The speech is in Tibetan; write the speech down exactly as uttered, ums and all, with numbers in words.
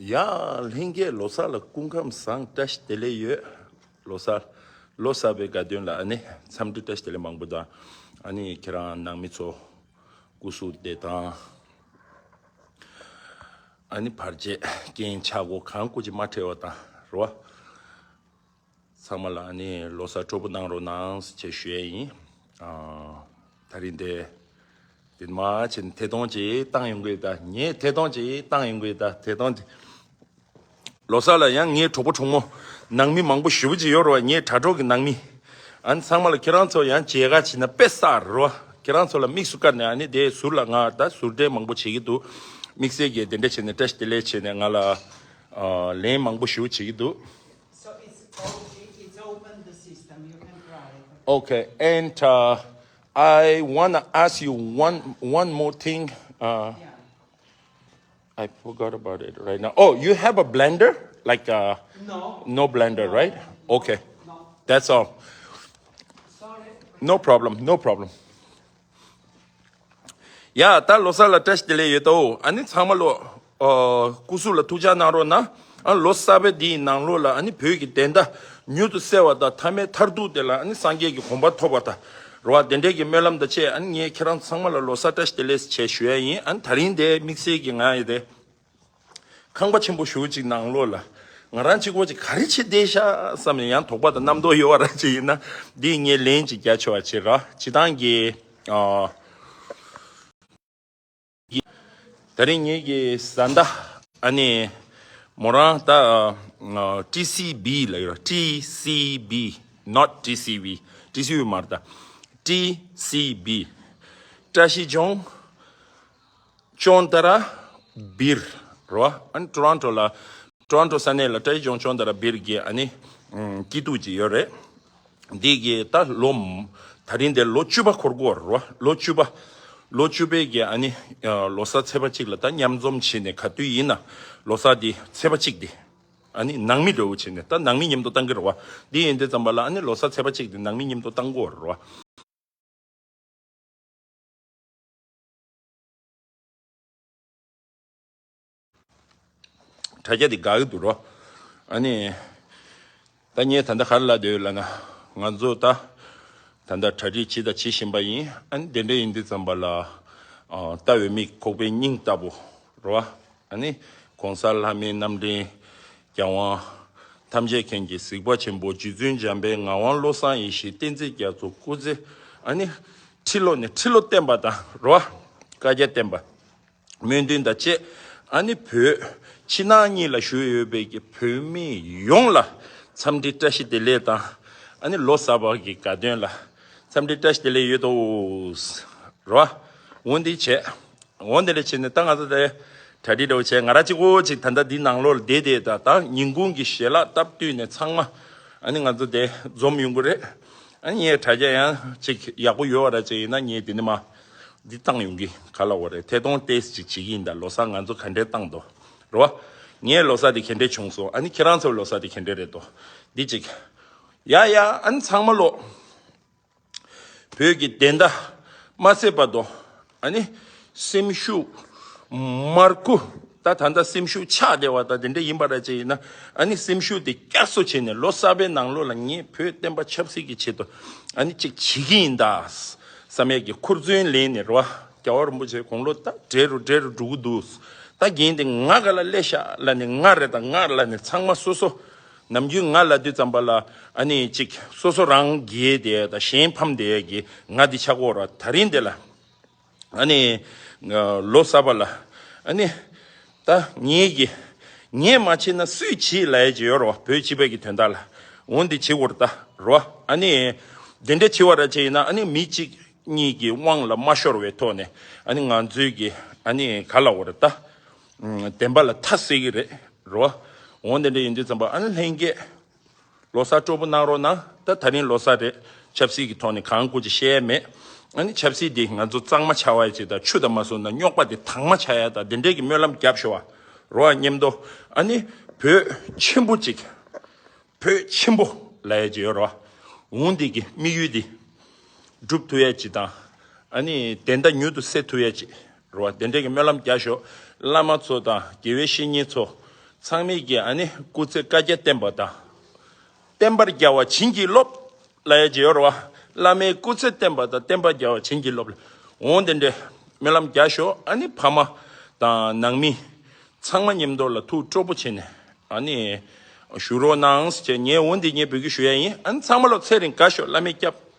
ཡ། ལྷན་རྒྱས་ལོ་གསར་ལ་སྐུ་ཁམས་བཟང་། བཀྲ་ཤིས་བདེ་ལེགས་ཡོད། ལོ་གསར། ལོ་གསར་པའི་དགའ་སྟོན་ལ་ཨ་ནི་འཚམས་འདྲི་བཀྲ་ཤིས་བདེ་ལེགས་མང་པོ་དང་། ཨ་ནི་ཁྱེད་རང་ནང་མི་ཚོ་སྐུ་གཟུགས་བདེ་ཐང་། ཨ་ནི་བར་ཆད་རྐྱེན་ཆག་སྒོ་གང་སྐུ་མཁྱེན་མ་འཕྲད་པ་དང་རོ། ཚང་མ་ལ་ཨ་ནི་ལོ་གསར་སྤྲོ་པོ་གནང་རོགས་གནང་ཞེས་ཞུ་ཡས་ཡིན། ཨ། ད་རིང་འདི་འདི་མ་ཕྱིན་ཐད་གཏོང་ཅིག་བཏང་ཡོང་གི་ད། ངས་ཐད་གཏོང་ཅིག་བཏང་ཡོང་གི་ད། ཐད་གཏོང་ཅིག་ལོ་གསར་ལ་ཡང་ངའི་གྲོགས་པོ་གྲོགས་མོ་ནང་མི་མང་པོ་ཞེ་པོ་ཅིག་ཡོད་རེད་བ། ངའི་དྲ་གྲོགས་ཀྱི་ནང་མི། ཨ་ནི་ཚང་མ་ལ་ཁྱེད་རང་ཚོ་ཡང་མཇལ་ཁ་བྱེད་ན་དཔེ་བསགས་རེད་བ། ཁྱེད་རང་ཚོ་ལ་དམིགས་སུ་བཀར་ནས་ཨ་ནི་དེ་ཟུར་ལ་ང་ད་ཟུར་འབྲེལ་མང་པོ་བྱེད་ཀྱི་འདུག་དམིགས་བསལ་གྱིས་དེ་འདྲ་བྱས་ནས་བཀྲ་ཤིས་བདེ་ལེགས་བྱས་ནས་ང་ལ་ཨ་ལན་མང་པོ་ཞེ་པོ་བྱེད་ཀྱི་འདུག So it's okay, it's open the system, you can try. Okay, and uh, I want to ask you one, one more thing. Uh, yeah. I forgot about it right now. Oh, you have a blender? Like uh, no. No blender, no. Right? Okay. No. That's all. Sorry. No problem, no problem. ཡ། ད་ལོ་གསར་ལ་བཀྲ་ཤིས་བདེ་ལེགས་ཡོད་དོ། ཨ་ནི་ཚང་མ་ལོ། ཨོ། སྐུ་གཟུགས་ལ་ཐུགས་ཅག་གནང་རོགས་གནང་། ཨ། ལོ་གསར་པའི་འདིའི་ནང་ལོགས་ལ་ཨ་ནི་བོད་ཀྱི་བདེན་མཐའ་མྱུར་དུ་གསལ་བ་དང་མཐའ་མའི་མཐར་ཐུག་དེ་ལ་ཨ་ནི་སངས་རྒྱས་ཀྱི་གོ་འཕང་ཐོབ་པ་དང་རོ། དེ་འདྲའི་གི་སྨོན་ལམ་དང་བཅས་ཨ་ནི་ངས་ཁྱེད་རང་ཚང་མ་ལ་ལོ་གསར་བཀྲ་ཤིས་བདེ་ལེགས་ཞེས་ཞུ་ཡ་ཡིན། ཨ་ནི་ད་རིང་དེ་དམིགས་བསལ་གྱི་ང་ཡི་དེ། ཁང་པ་ཆེན་པོ་ཞེ་པོ་ཅིག་ནང་ལོགས་ལ་ང་རང་གཅིག་པོ་ཅིག་ག་རེ་བྱེད་བསྡད་ཤག་བསམ་ནས་ཡང་དོགས་པ་དང་རྣམ་རྟོག་ཡོད་པ་རང་ཅིག་ཡིན་ན་འདི་ངས་ལན་ཅིག་རྒྱག་ཆོག་པ་བྱེད་ར། སྤྱིར་བཏང་གི་ཨ། ད་རིང་ངེད་ཀྱི་བཟའ་ཟླ་ཨ་ནི་མོ་རང་ད་ཨ། ཊི་སི་བི་ལ་ཡོད་ར། ཊི་སི་བི། not ཊི་སི་ཝི། ཊི་སི་ཝི་མ་རེད་ད། ཊི་སི་བི། བཀྲ་ཤིས་ལྗོངས། ཅོན་ཏ་ར་བིར་རོ། ཨ་ནི་ཊོ་རོན་ཊོ་ལ། ཊོ་རོན་ཊོ་ས་གནས་ལ་བཀྲ་ཤིས་ལྗོངས་ཅོན་ཏ་ར་བིར་གྱི་ཨ་ནི་སྐྱིད་སྡུག་ཅིག་ཡོད་རེད། འདི་གི་ད་ལོ། ད་རིང་དེ་ལོ་བཅུ་པ་འཁོར་གྱི་ཡོད་རེད་རོ། ལོ་བཅུ་པ། ལོ་བཅུ་པའི་གི་ཨ་ནི་ལོ་གསར་ཚེས་པ་གཅིག་ལ་ད་མཉམ་འཛོམས་བྱས་ནས་ག་དུས་ཡིན་ན་ལོ་གསར་འདི་ཚེས་པ་གཅིག་འདི་ཨ་ནི་ནང་མི་འདྲ་བོ་བྱས་ནས་ད་ནང་མི་མཉམ་དུ་བཏང་གི་རེད་བ། འདི་ཡིན་དུས་ཙམ་པ་ལ་ཨ་ནི་ལོ་གསར་ཚེས་པ་གཅིག་འདི་ནང་མི་མཉམ་དུ་བཏང་གི་ཡོད་རེད་བ། དྲ་རྒྱ་འདི་དགའ་གི་འདུག་རོ། ཨ་ནི། ད་ངས་ད་ལྟ་ག་རེ་ལབ་འདོད་ལབ་ན། ང་ཚོ་ད། ད་ལྟ་གྲ་སྒྲིག་བྱེད་དང་བྱེད་བཞིན་པ་ཡིན། ཨ་ནི་དེ་འདྲ་ཡིན་དུས་ཙམ་པ་ལ། ཨ། ལྟ་བའི་མིག་ཁོག་པའི་སྙིང་ལྟ་བུ་རོ། ཨ་ནི། གོང་ས་ལྷ་མིའི་རྣམ་འདྲེན། རྒྱལ་དབང་། ཐམས་ཅད་མཁྱེན་གྱི་གཟིགས་པ་ཆེན་པོ་རྗེ་བཙུན་འཇམ་དཔལ་ངག་དབང་བློ་བཟང་ཡེ་ཤེས་བསྟན་འཛིན་རྒྱ་མཚོ་སྐུ་ཚེ། ཨ་ནི། ཁྲི་ལོ་ནས་ཁྲི་ལོ་བརྟན་པ་དང་རོ། བཀའ་རྒྱ་བརྟན་པ། སྨོན་འདུན་དང་བཅས། ཨ་ནི་བོད་ཕྱི་ནང་གཉིས་ལ་བཞུགས་ཡོད་པའི་གི་བོད་མི་ཡོངས་ལ་འཚམས་འདྲི་བཀྲ་ཤིས་བདེ་ལེགས་དང་། ཨ་ནི་ལོ་གསར་པ་གི་དགའ་སྟོན་ལ་འཚམས་འདྲི་བཀྲ་ཤིས་བདེ་ལེགས་ཡོད་དོ། རོ། འོ་འདི་བྱས། འོ་འདི་ལས་བྱས་ནས་ད་ང་ཚོ་དེ་གྲ་སྒྲིག་འདྲ་བོ་བྱས། ང་རང་གཅིག་པོ་གཅིག་ད་ལྟ་འདི་ནང་ལོགས་ལ་བསྡད་བསྡད་ད་ད་ཉིན་གུང་གི་ཞལ་ལག་བཏབ་དུས་ནས་ཚང་མ་ཨ་ནི་ང་ཚོ་དེ་འཛོམས་ཡོང་གི་རེད། ཨ་ནི་ངས་དྲ་རྒྱ་ཡང་གཅིག་ཡག་པོ་ཡོད་པ་ར་ཅིག་ཡིན་ན་ངས་འདི་ནས་མ། འདི་བཏང་ཡོང་གི་ག་ལ་བ་རེད། ཐད་གཏོང་ཏེས་ཅིག་བྱེད་ཀྱི་ཡིན་ད། ལོ་གསར་ང་ཚོ་ག་འདྲས་བཏང་འདུག་རོ། ངའི་ལོ་གསར་འདི་ག་འདྲས་བྱུང་སོང་། ཨ་ནི་ཁྱེད་རང་ཚོའི་ལོ་གསར་འདི་ག་འདྲས་རེད་དོ། འདི་ཅིག་ཡ་ཡ། ཨ་ནི་ཚང་མ་ལོ། བོད་ཀྱི་བདེན་མཐའ་མ་གསལ་བར་དུ། ཨ་ནི་སེམས་ཤུགས་མར་ཁུ། ད་ད་ལྟ་སེམས་ཤུགས་ཆག་བསྡད་པ་ད་དེ་འདྲས་ཡིན་པ་ར་ཅིག་ཡིན་ན། ཨ་ནི་སེམས་ཤུགས་དེ་བསྐྱར་གསོ་བྱས་ནས་ལོ་གསར་པའི་ནང་ལོགས་ལ་ངས་བོད་བསྟན་པ་ཆབ་སྲིད་ཀྱི་ཆེད་དུ་ཨ་ནི་གཅིག་བྱེད་ཀྱི་ཡིན་ད་བསམ་ཡས་ཀྱི་ཁུར་བརྩོན་ལེན་ནས་རོ། རྒྱལ་བ་རིན་པོ་ཆེ་དགུང་ལོ་ད་བགྲེས་རུ་བགྲེས་རུ་འགྲོ་གི་འདུག་ད་རྒན་དེ་ང་ག་ལ་སླེབས་ཤག་ལབ་ནས་ང་རེད་ད་ང་ལབ་ནས་ཚང་མ་སོ་སོ། ནམ་རྒྱུན་ང་ལབ་དུས་ཙམ་པ་ལ་ཨ་ནི་གཅིག་སོ་སོ་རང་རྒྱལ་དེ་ད་གཞན་ཕམ་དེ་གི་ང་འདི་ཆགས་ཀྱི་ཡོད་ར། ད་རིང་དེ་ལ་ཨ་ནི་ལོ་གསར་པ་ལ་ཨ་ནི་ད་ངེད་ཀྱི་ངས་མ་བྱས་ན་སུས་བྱེད་ལབ་ཡས་ཅིག་ཡོད་ར་བ། བོད་སྤྱི་པའི་གི་དོན་དག་ལ་འོ་འདི་བྱེད་དགོས་ར་ད་ར་བ། ཨ་ནི་དེ་འདྲ་བྱེད་པ་ར་ཅིག་ཡིན་ན་ཨ་ནི་མི་གཅིག་གཉིས་ཀྱི་དབང་ལ་མ་ཤོར་བའི་ཐོག་ནས་ཨ་ནི་ང་ཚོའི་གི་ཨ་ནི་ག་ལབ་དགོས་ར་ད། བདེན་པ་ལ་མཐའ་གསལ་གྱི་རེད་རོ། འོ་དེ་འདྲ་ཡིན་དུས་ཙམ་པ་ཨ་ནི་ལྷན་རྒྱས་ལོ་གསར་སྤྲོ་པོ་གནང་རོགས་གནང་། ད་ད་རིང་ལོ་གསར་རེད། ཆབ་སྲིད་ཀྱི་ཐོག་ནས་གང་དགོས་ཀྱི་བཤད་ཡས་མེད། ཨ་ནི་ཆབ་སྲིད་འདི་ང་ཚོ་གཙང་མ་ཆགས་པ་ཡ་ཅིག་དང་ཆུ་དང་མ་བཟོས་ན་རྙོག་པ་འདི་དྭངས་མ་ཆགས་ཡ་ད་དེ་འདྲས་ཀྱི་སྨོན་ལམ་རྒྱབ་ཤོག་ཨ་རོ། ཨ་མཉམ་དུ་ཨ་ནི་བོད་ཆེན་པོ་གཅིག་བོད་ཆེན་པོ་ལབ་ཡ་ཅིག་ཡོད་རོ། འོ་འདི་གི་དམིགས་ཡུལ་འདི་སྒྲུབ་ཐུབ་ཡ་ཅིག་དང་། ཨ་ནི་བདེན་མཐའ་མྱུར་དུ་གསལ་ཐུབ་ཡ་ཅིག་རོ། དེ་འདྲས་ཀྱི་སྨོན་ལམ་རྒྱག་ཤོག་བླ་མ་ཚོ་དང་དགེ་བའི་བཤེས་གཉེན་ཚོ། ཚང་མས་ཀྱི་ཨ་ནི་སྐུ་ཚེ་བསྐལ་བརྒྱར་བརྟན་པ་དང་། བསྟན་པར་རྒྱལ་བ་བྱིན་གྱིས་རློབས། ལ་ཡ་ཇེ་ཡོར་བ། བླ་མའི་སྐུ་ཚེ་བརྟན་པ་དང་བསྟན་པར་རྒྱལ་བ་བྱིན་གྱིས་རློབས། འོང་དེ་འདྲའི་སྨོན་ལམ་རྒྱག་ཤོག་ཨ་ནི་ཕ་མ་དང་ནང་མི་ཚང་མ་མཉམ་དུ་ལ་ཐུགས་སྤྲོ་པོ་བྱས་ནས་ཨ་ནི་བཞུགས་རོགས་གནང་ཟེར་བྱས། ངས་འོང་དེ་ངས་འབོད་སྐུལ་ཞུ་ཡ་ཡིན། ཨ་ནི་ཚང་མ་ལོ་ཚེ་རིང་དགའ་ཤོག་བླ་མའི་སྐྱབས།